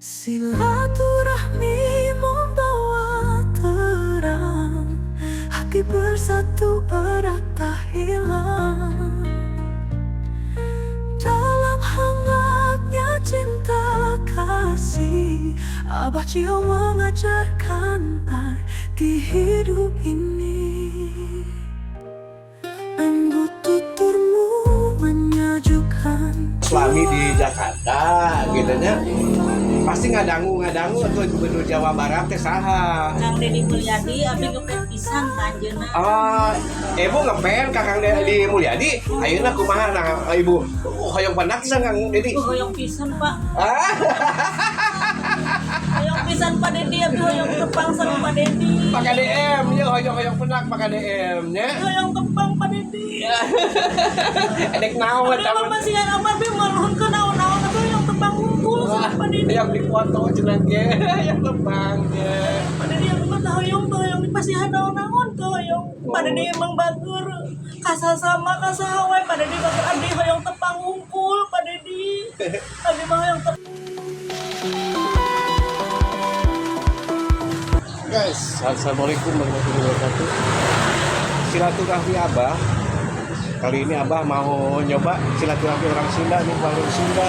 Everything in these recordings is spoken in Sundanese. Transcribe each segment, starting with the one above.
Silaturahmi membawa terang, hati bersatu erat tak hilang. Dalam hangatnya cinta kasih, Abah Cio mengajarkan arti hidup ini. Lembut tuturmu menyejukkan Suami di Jakarta gitu nya, pasti ngadangu ngadangu atau Gubernur Jawa Barat teh saha? Kang Deddy Mulyadi, abdi ngefans pisan ka anjeunna. Ah, Ibu ngefans ka Kang Deddy Mulyadi. Ayeuna kumaha? Nah, Ibu, oh, hoyong pendak pisan Kang Deddy? Oh, hoyong pisan, Pak. Ah. Hoyong pisan Pak Deddy, abdi hoyong tepang sama Pak Deddy. Pak KDM ya, hoyong hoyong pendak Pak KDM nya. Hoyong tepang Pak Deddy. Edek naon? Abdi mah pasihan abdi mah nuhunkeun naon-naon, tapi hoyong tepang hungkul sama Pak Deddy. Yang dipoto cenah ge yang tepang ge. Pak Deddy, abdi mah teu hoyong, teu hoyong dipasihan naon-naon, teu hoyong. Pak Deddy emang bager ka sasama, ka saha wae. Pak Deddy bager, abdi hoyong tepang hungkul Pak Deddy. Abdi mah hoyong tepang. Guys, assalamualaikum warahmatullahi wabarakatuh. Silaturahmi Abah. Kali ini Abah mau nyoba silaturahmi orang Sunda nih, warung Sunda.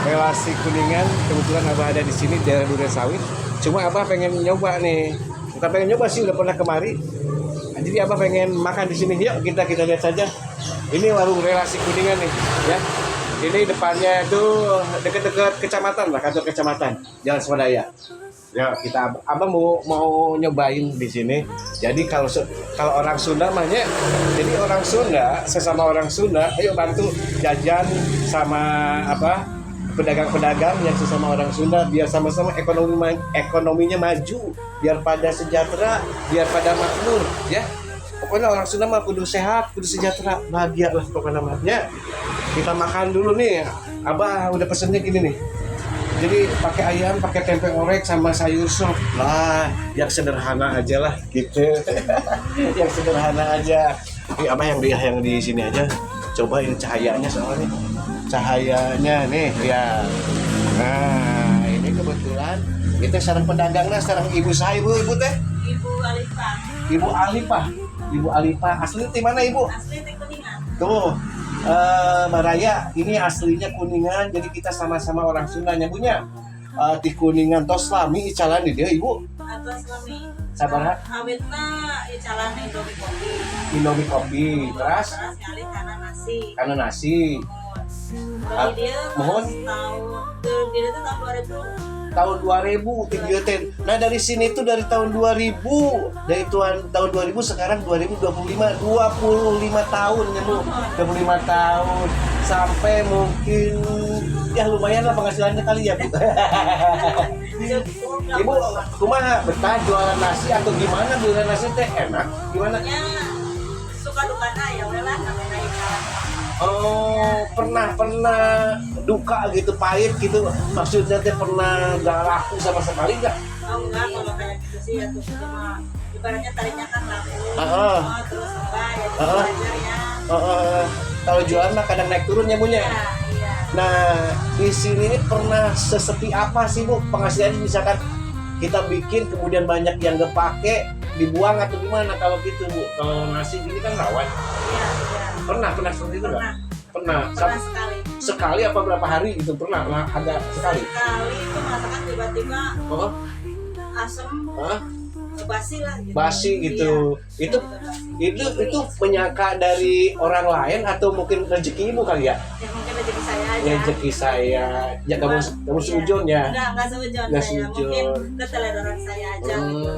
Relasi Kuningan, kebetulan Abah ada di sini, daerah Duren Sawit. Cuma Abah pengen nyoba nih. Bukan pengen nyoba sih, udah pernah kemari. Jadi Abah pengen makan di sini. Yuk, kita kita lihat saja. Ini warung Relasi Kuningan nih, ya. Ini depannya itu deket-deket kecamatan lah, kantor kecamatan, Jalan Swadaya. Ya, kita Abah mau mau nyobain di sini. Jadi kalau kalau orang Sunda mah nya, jadi orang Sunda sesama orang Sunda, ayo bantu jajan sama apa, pedagang-pedagang yang sesama orang Sunda, biar sama-sama ekonominya maju, biar pada sejahtera, biar pada makmur, ya. Pokoknya orang Sunda mah kudu sehat, kudu sejahtera, bahagia lah pokoknya mah. Ya, kita makan dulu nih. Abah udah pesennya gini nih. Jadi pakai ayam, pakai tempe orek sama sayur sop lah, yang sederhana aja lah gitu. Yang sederhana aja. Ini Abah yang di sini aja. Coba ini cahayanya soalnya. Cahayanya nih, ya. Nah, ini kebetulan itu sareng pedagangnya, sareng ibu saya, Ibu, Ibu teh. Ibu Alifah. Ibu Alifah. Ibu Alifah. Asli di mana, Ibu? Asli di Kuningan. Tuh, Baraya, ini aslinya Kuningan, jadi kita sama-sama orang Sunda nya punya. Di Kuningan tos lami icalan di dieu, Ibu? Atos lami. Sabaraha? Awitna icalan Indomie kopi. Indomie kopi, terus? Terus ngalih kana nasi. Kana nasi. Bagi dia Mohon. Tahun dia itu tahun 2000. Tahun 2000 ti dieu teh. Nah, dari sini tuh dari tahun 2000, dari tahun 2000, sekarang 2025, 25 tahun ya, Bu. 25 tahun sampai mungkin ya lumayan lah penghasilannya kali ya, Bu. Cukup lah. Ibu kumaha, betah jualan nasi atau gimana? Jualan nasi teh enak gimana? Ya, suka dukana, ya udahlah sampai naik jalan. Oh, pernah pernah duka gitu, pahit gitu maksudnya teh, pernah gak laku sama sekali nggak? Oh enggak, kalau kayak gitu sih ya tuh cuma ibaratnya tadinya kan laku, oh, terus enggak ya, belajar ya. Oh, kalau jualan mah kadang naik turun ya, Bu, nya? Iya. Nah, di sini ini pernah sesepi apa sih, Bu, penghasilannya? Misalkan kita bikin kemudian banyak yang gak pakai, dibuang atau gimana kalau gitu, Bu? Kalau nasi gini kan rawan. Iya. Pernah pernah seperti itu nggak? Pernah. Pernah. Pernah sekali. Sekali apa berapa hari gitu pernah pernah ada sekali? Sekali itu masakan tiba-tiba Oh, asem, hah? Basi lah gitu. Basi gitu. Iya, Itu basi. Itu menyangka dari orang lain atau mungkin rezeki Ibu kali ya? Ya mungkin rezeki saya aja. Rezeki saya. Ya kamu kamu Iya. suudzon ya. Enggak suudzon Enggak saya. suudzon. Mungkin keteledoran saya aja gitu.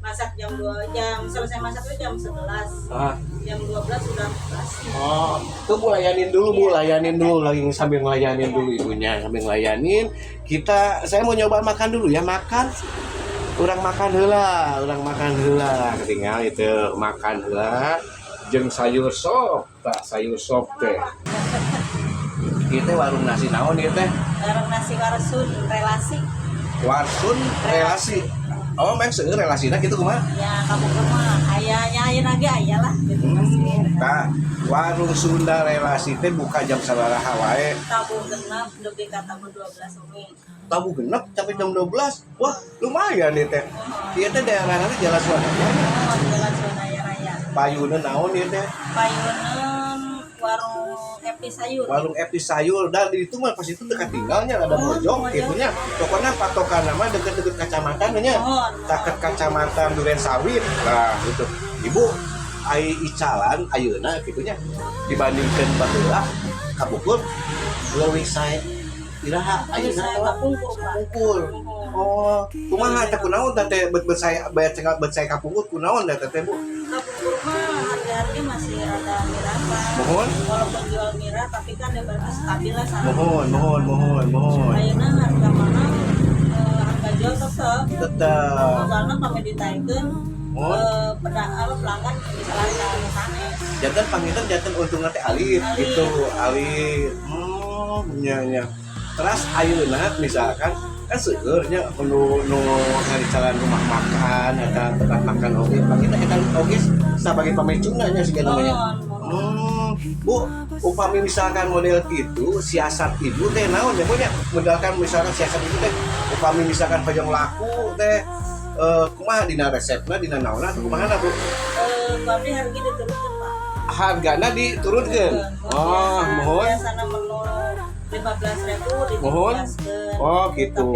Masak jam 2, jam selesai masak itu jam 11. Jam 12 sudah basi. Oh, tuh Bu, layanin dulu, Bu, layanin dulu, lagi sambil ngelayanin dulu ibunya, sambil ngelayanin. Kita, saya mau nyoba makan dulu ya, makan. Urang makan heula, urang makan heula. Tinggal itu makan heula jeung sayur sop, tah sayur sop teh. Kita warung nasi naon ieu teh? Warung nasi Warsun Relasi. Warsun Relasi. Oh, memang seueur relasina gitu kumaha? Ya, kapungkur mah aya nya, ayeuna ge aya lah gitu pasti. Nah, warung Sunda relasi teh buka jam sabaraha wae? Tabuh 6 dugi ka tabuh 12 wengi. Tabuh 6 sampai jam 12. Wah, lumayan nih teh. Ieu teh daerah nanti Jalan Swadaya. Oh, Jalan Swadaya Raya. Payuna naon ieu teh? Payunan warung Epi Sayur. Warung Epi Sayur, dan di itu mah pas itu dekat tinggalnya ada Oh, mojok mojok. gitu nya. Pokoknya patokan nama deket-deket kecamatan nya. Mohon. Caket kecamatan Duren Sawit. Nah, itu. Ibu ai icalan ayeuna kitu nya dibandingkeun baheula kapungkur leuwih sae iraha Ayeuna ayeuna saya atawa kapungkur, Pak. Kapungkur. Oh, kumaha teh, kunaon teh teh bet bet saya bet bet saya kapungkur kunaon teh teh, Bu? Kapungkur mah harga-harga masih rada mirah, Pak. Mohon. Walaupun jual mirah tapi kan dia berarti stabil lah sana. Mohon, mohon, mohon, mohon. Ayeuna harga mahal, harga jual tetep. Tetep. Soalnya pami ditaikeun Mohon. Apa, pelanggan bisa lari ke sanes. Janten panginten janten untungna teh alit Alit. gitu, alit. Nya nya. Terus ayeuna misalkan kan seueur nya nu nu ngaricalan rumah makan atau tempat makan oge, panginten eta oge sebagai pamicuna nya siga namanya. Mohon, mohon. Bu, upami misalkan model gitu, siasat ibu teh naon ya, Bu, nya? Modalkan misalkan siasat ibu teh, upami misalkan pajang laku teh, kumaha dina resepna, dina naonna atau kumaha, Bu? Tapi harga diturunkan, Pak. Hargana diturunkeun. Oh, mohon. Biasanya menu 15.000 Mohon. 17. Oh, gitu.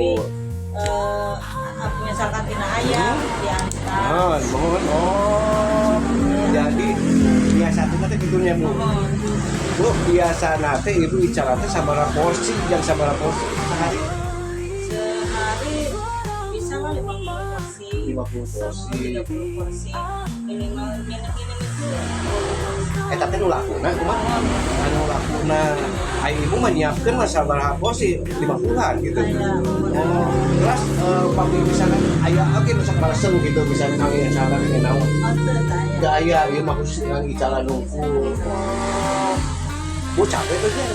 Tapi misalkan tina ayam diantar. Mohon, mohon. Oh. Jadi biasa teh gitunya, Bu. Mohon. Bu, biasa teh ibu icalan teh sabaraha porsi, jam sabaraha porsi sehari? Sehari bisa lah 50 porsi. 50 porsi. 30 porsi. Minimal minim minim itu 20 porsi. Eh, tapi nu lakuna kumaha? Anu lakuna ai ibu mah nyiapkeun mah sabaraha porsi, 50-an gitu. Aya. Oh, terus pami misalkan aya oge nu sok balesem gitu misalkan kang yang salah dengan naon. Oh, teu teu aya. Teu aya, ieu mah khusus yang icalan hungkul. Oh. Bu, capek tuh nya.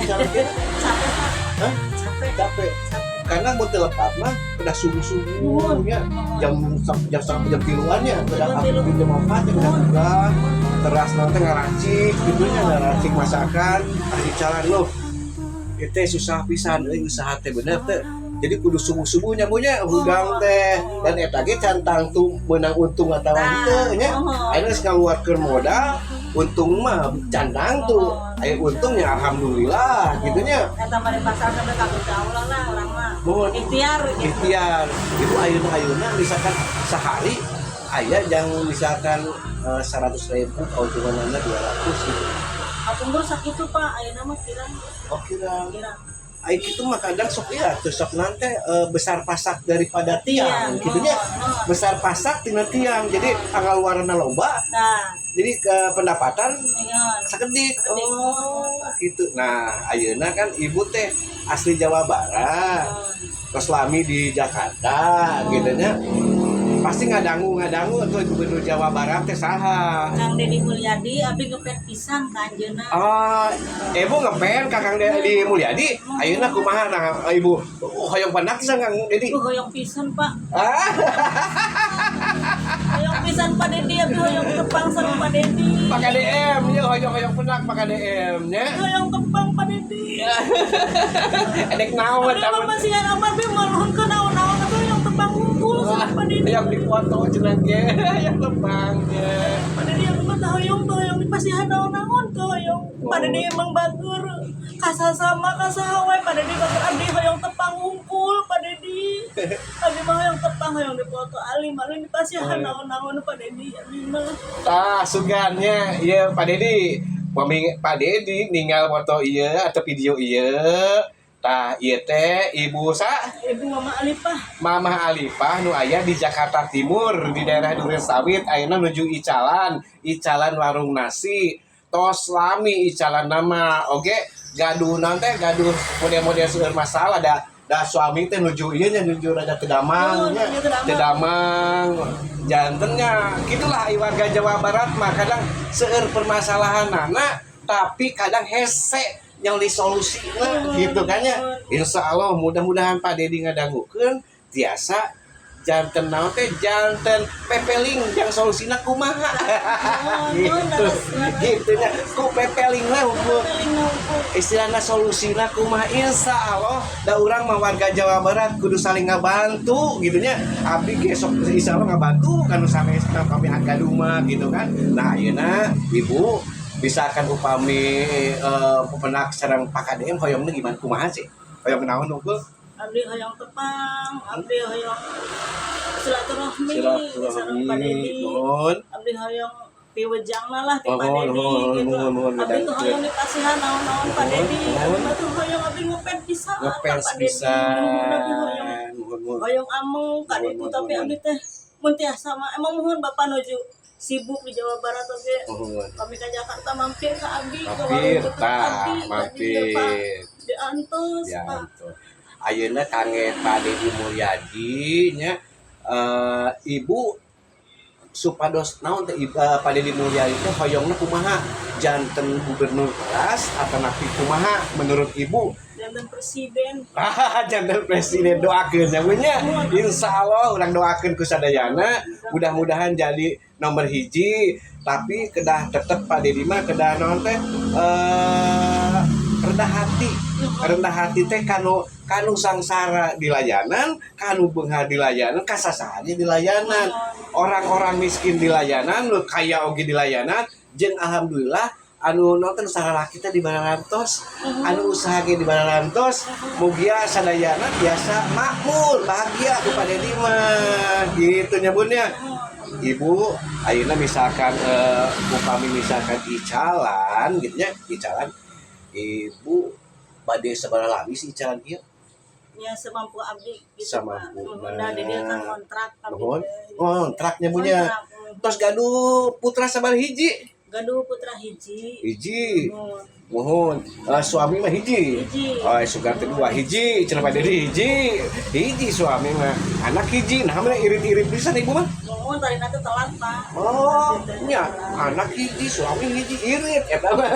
Icalan kieu? Capek, Pak. Hah? Capek. Capek. Capek. Karena mau telepat mah udah subuh-subuh ya, jam jam setengah jam tiluan ya udah Jam 3. jam 4 ya udah buka, teras nanti ngaracik gitu nya, ngaracik masakan ah icalan loh itu susah pisan euy usaha teh, bener teh. Jadi kudu subuh-subuhnya punya hudang teh, dan eta ge can tangtu meunang untung atawa Nah, henteu nya. oh. Ayeuna geus ngaluarkeun modal, untung mah can tangtu. Aya untungnya alhamdulillah gitu nya. Eta mah di pasar sampai ka Gusti Allah lah urang mah. Mohon. Ikhtiar gitu. Ikhtiar itu. Ayeuna ayeuna misalkan sehari aya yang misalkan 100 ribu, keuntungannya 200 gitu? Kapungkur sakitu, Pak, ayeuna mah kirang. Oh, kira. Kirang. Ai kitu mah kadang sok ya tuh sok nanti besar pasak daripada tiang Tiang, gitu nya. oh, oh. Besar pasak tina tiang, jadi ngaluarna loba, Nah, jadi ke pendapatan iya. sakedik. Sakedik. Oh, gitu. Nah, ayeuna kan ibu teh asli Jawa Barat, terus lami di Jakarta gitu nya, pasti ngadangu ngadangu atau gubernur Jawa Barat teh saha? Kang Deddy Mulyadi, abdi ngefans pisan ka anjeunna. Ah, ibu ngefans ka Kang Deddy Mulyadi. Ayeuna kumaha nah ibu? Oh, hoyong pendak pisan Kang Deddy. Ibu hoyong pisan, Pak. Ah, Hoyong pisan Pak Deddy, abdi hoyong tepang sareng Pak Deddy. Pak KDM, ya hoyong-hoyong pendak Pak KDM nya. Hoyong tepang Pak Deddy. Edek naon Abdi mah masih amar bi maluhun ke naon-naon, abdi hoyong tepang hungkul sareng Pak Deddy. Yang dipoto cenah ge, yang tepangnya. Pak Deddy, abdi mah teu hoyong, teu hoyong dipasihan naon-naon, teu hoyong. Pak Deddy emang bager kasasama kasaha wae Pak Deddy bager, abdi hoyong tepang hungkul Pak Deddy. Abdi mah hoyong tepang, hoyong dipoto alim alim dipasihan naon-naon Pak Deddy abdi mah. Tah, sugannya, iya Pak Dedi. Pami Pak Dedi ninggal foto iya atau video iya. Tah, ieu teh Ibu sa Ibu Mama Alipah. Mama Alipah nu aya di Jakarta Timur di daerah Duren Sawit, ayeuna nuju icalan, icalan warung nasi. Tos lami icalan nama oge gaduh naon teh, gaduh model-model seueur masalah, da da suami teh nuju ieu nya, nuju rada teu damang Oh, nya, nuju teu damang. teu damang jantennya gitulah. Ai warga Jawa Barat mah kadang seueur permasalahan anak tapi kadang hese yang disolusi gitu kan ya. Insya Allah mudah-mudahan Pak Dedi ngadangukeun tiasa. Janten naon teh, janten pepeling yang solusina kumaha gitu gitu nya, ku pepeling lah hukum. Pepeling ngumpul. Istilahnya solusina kumaha, insya Allah da urang mah warga Jawa Barat kudu saling ngabantu gitu nya. Abdi ge sok insya Allah ngabantu kanu sanes kami gaduh mah gitu kan. Nah, ayeuna Ibu bisa kan upami pepenak sareng Pak KDM, hoyongna gimana, kumaha sih, hoyong naon unggul? Abdi hoyong tepang, abdi hoyong silaturahmi sareng Pak Silaturahmi. Dedi. Nuhun. Abdi hoyong piwejangna lah ti Pak Mohon, Dedi mohon, gitu. mohon, mohon, Abdi tuh hoyong dipasihan naon-naon Pak Dedi. Abdi mah tuh hoyong abdi ngefans pisan ka Ngefans Pak Dedi. pisan. Abdi hoyong Mohon, mohon. hoyong ameng ka Mohon, ditu mohon, tapi mohon. Abdi teh mun tiasa mah emang muhun Bapak nuju sibuk di Jawa Barat oge. Mohon. Kami ke Jakarta mampir ke abdi, ke Mampir, warung deket tah, abdi, ka mampir. dieu, Pak. Diantos, Ya, Pak. betul. Ayeuna kangge Pak Dedi Mulyadi nya, Ibu supados naon teh, Pak Dedi Mulyadi teh hoyongna kumaha, janten gubernur teras atau napi kumaha menurut Ibu? Janten presiden. Ah, janten presiden, doakeun ya, Bu, nya. Insya Allah urang doakeun ku sadayana mudah-mudahan jadi nomor hiji, tapi kedah tetep Pak Dedi mah kedah naon teh, rendah hati. Rendah hati teh kanu kanu sangsara dilayanan, kanu beunghar dilayanan, kasasahannya dilayanan, orang-orang miskin dilayanan, nu kaya oge dilayanan, jeung alhamdulillah anu nonton saralaki teh di Bararantos, anu usaha ge di Bararantos. Mugia sadayana biasa makmur, bahagia ku Pak Dedi mah gitu nyebutnya. Ibu ayeuna misalkan upami misalkan icalan gitu nya, icalan Ibu bade sabaraha lami sih icalan ieu? Ya, semampu abdi gitu, Semampu. Pak. Nuhun, da di dieu kan kontrak abdi Nuhun. Teh. Kontraknya punya. Kontrak, nuhun. Tos gaduh putra sabaraha hiji? Gaduh putra hiji. Hiji. Nuhun. Mohon. Suami mah hiji. Hiji. Oh, sugan teh dua hiji, cenah Pak Dedi hiji. Hiji suami mah. Anak hiji. Nah, mana irit-irit pisan Ibu mah. Nuhun, tadi nanti telat, Pak. Oh, nya anak hiji, suami hiji, irit eta mah.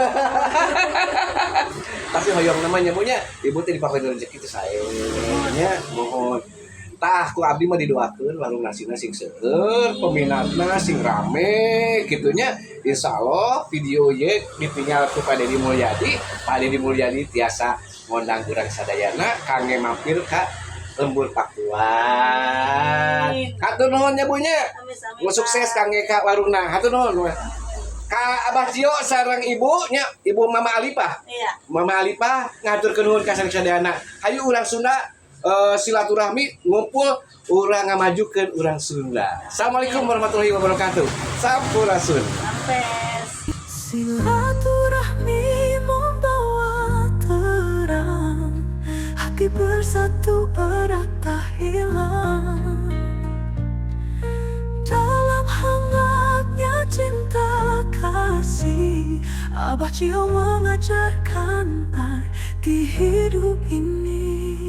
Tapi hoyong namanya punya, Ibu teh dipakai rezeki teh sae nya, mohon. Tah, ku abdi mah didoakeun warung nasina sing seueur, peminatna sing rame kitu nya. Insyaallah video ye ditinggal ku Pak Dedi Mulyadi, Pak Dedi Mulyadi tiasa ngondang urang sadayana kangge mampir ka Lembur Pakuan. Hatur nuhun nya, Bu, nya. Sami-sami, Mau sukses Pak. kangge ka warungna. Hatur nuhun. Ka Abah Cio sareng Ibu nya, Ibu Mama Alipah. Iya. Mama Alipah ngaturkeun nuhun ka sadayana. Hayu urang Sunda silaturahmi ngumpul, urang ngamajukeun urang Sunda. Assalamualaikum warahmatullahi wabarakatuh. Sampurasun. Rampes. Silaturahmi membawa terang, hati bersatu erat tak hilang. Dalam hangatnya cinta kasih, Abah Cio mengajarkan arti hidup ini.